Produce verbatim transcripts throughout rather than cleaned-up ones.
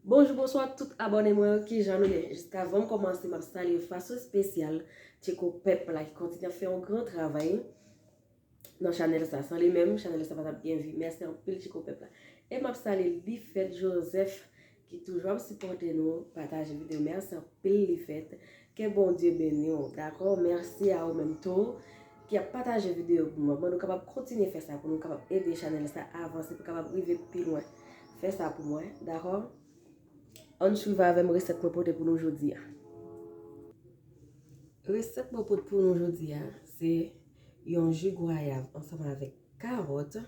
Bonjou, bonswa tout abòne mwen yo, kijan nou ye? Jiskavan m kòmanse, m ap salye yon fason espesyal Tcheko Pèp la ki kontinye ap fè yon gran travay nan chanèl sa. San li menm, chanèl sa pa t ap gen vi. Mèsi anpil Tcheko Pèp la. E m ap salye Lifèt Joseph ki toujou ap sipòte nou, pataje videyo. Mèsi anpil Lifèt. Ke Bondye beni w, dakò? Mèsi a ou menm tou ki ap pataje videyo pou mwen. Mwen nou kapab kontinye fè sa pou nou kapab ede chanèl sa avanse, pou kapab rive pi lwen. Fè sa pou mwen, dakò? Ann swiv avè m resèt mwen pote pou nou jodi a. Resèt mwen pote pou nou jodi a, se yon ji gwayav ansanm avèk kawòt.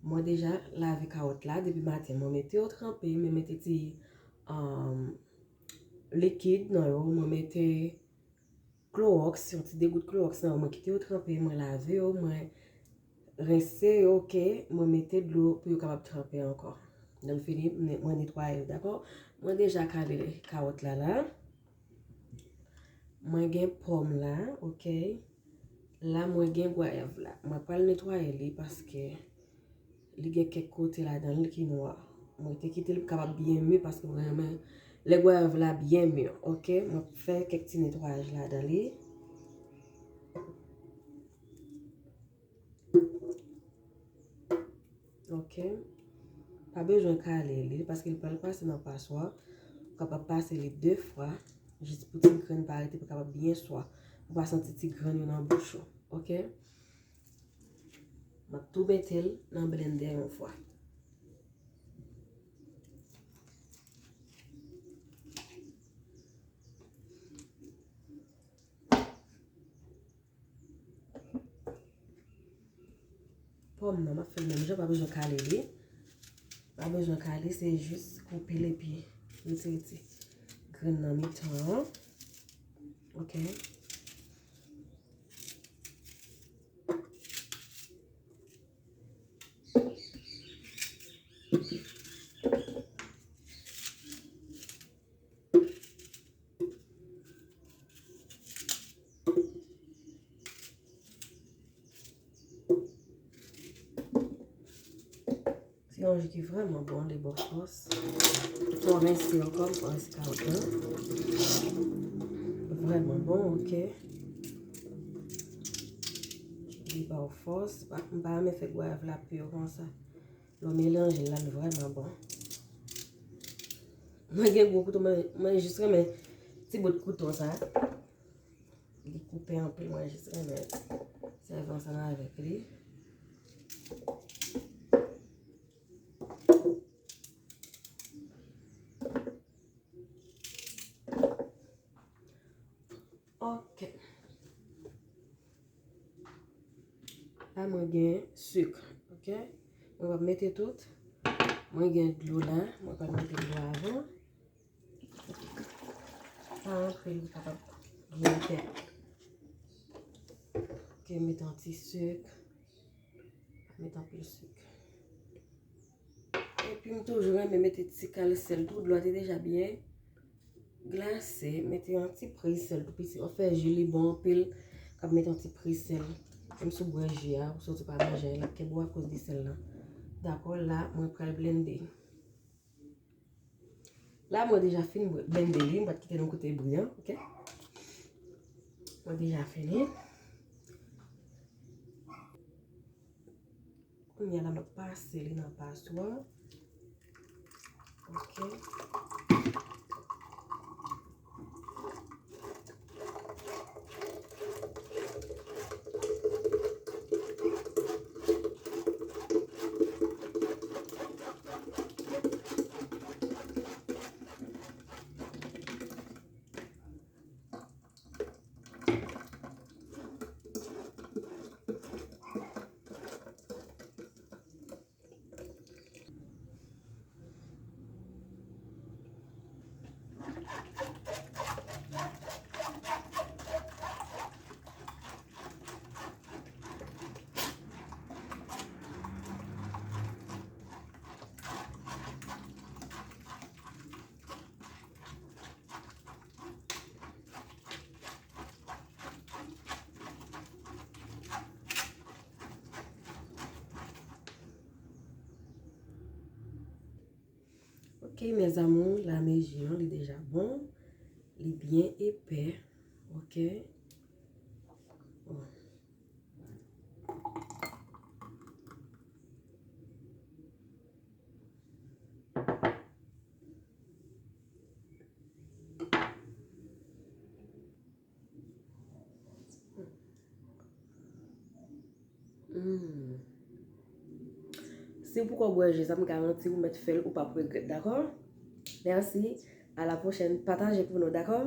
Mwen deja lave kawòt la depi maten. Mwen mete yo tranpe, mwen mete ti, um, likid nan yo. Mwen mete klowòks, yon ti degout klowòks nan yo. Mwen kite yo tranpe, mwen lave yo, mwen rense yo, oke. Mwen mete dlo pou yo kapab tranpe ankò. Lè m fini, mwen, mwen netwaye yo, dakò? Mwen deja kale kawòt la la. Mwen gen pòm la, oke. La, mwen gen gwayav la. Mwen pral netwaye li paske li gen kèk kote ladan li ki nwa. Mwen te kite l pou kapab byen mi paske mwen renmen lè gwayav la byen mi, oke? Mwen fè kèk ti netwayaj ladan li. Oke. Pa bezwen kale li, paske li pral pase nan paswa. Ou kapab pase li de fwa, jis pou ti grenn pa rete, pou kapab byen swa. Pou pa santi ti grenn yo nan bouch ou. Oke? M ap tou mete l nan blendè yon fwa. Pòm nan, m ap fè l menm jan, pa bezwen kale li. Pa bezwen kale, se jis koupe l epi retire ti grenn nan mitan an. Oke. Se yon ji ki vrèman bon, li ba w fòs. Fò w rense ankò, fò w rense kawòt lan. Vrèman bon, oke. Li ba w fòs. Pa, m pa renmen fè gwayav la pi konsa. Lè w melanje l la, li vrèman bon. Mwen gen gwo kouto, mwen, mwen jis renmen ti bout kouto sa. Li koupe anpil, mwen jis renmen sèvi ansanm avèk li. Ok. La, mwen gen sik, ok? Mwen p ap mete tout. Mwen gen dlo la, mwen pral mete dlo avan. Pa anpil, li kapab gen tèt. Ok, mete yon ti sik. Pa mete anpil sik. Epi m toujou renmen mete ti kal sèl tou. Dlo a te deja byen glase. Mete yon ti pri sèl tou piti. Ou fè ji li bon anpil, k ap mete yon ti pri sèl. Menm si w bwè ji a, ou soti pa manje, l ap kenbe w akoz de sèl lan. Dakò, la, mwen pral blende. La, mwen deja fin blende li, m pa t kite l yon kote bri an, ok? Mwen deja fini. Kounye a la, m ap pase li nan paswa. Ok. Ok, mes amours, la mezi an, li deja bon. Li byen epè. Ok. Bon. Mm. Si w poko bwè ji sa, m garanti w mèt fè l, ou p ap regrèt, dakò? Mèsi. A la pwochèn. Pataje pou nou, dakò?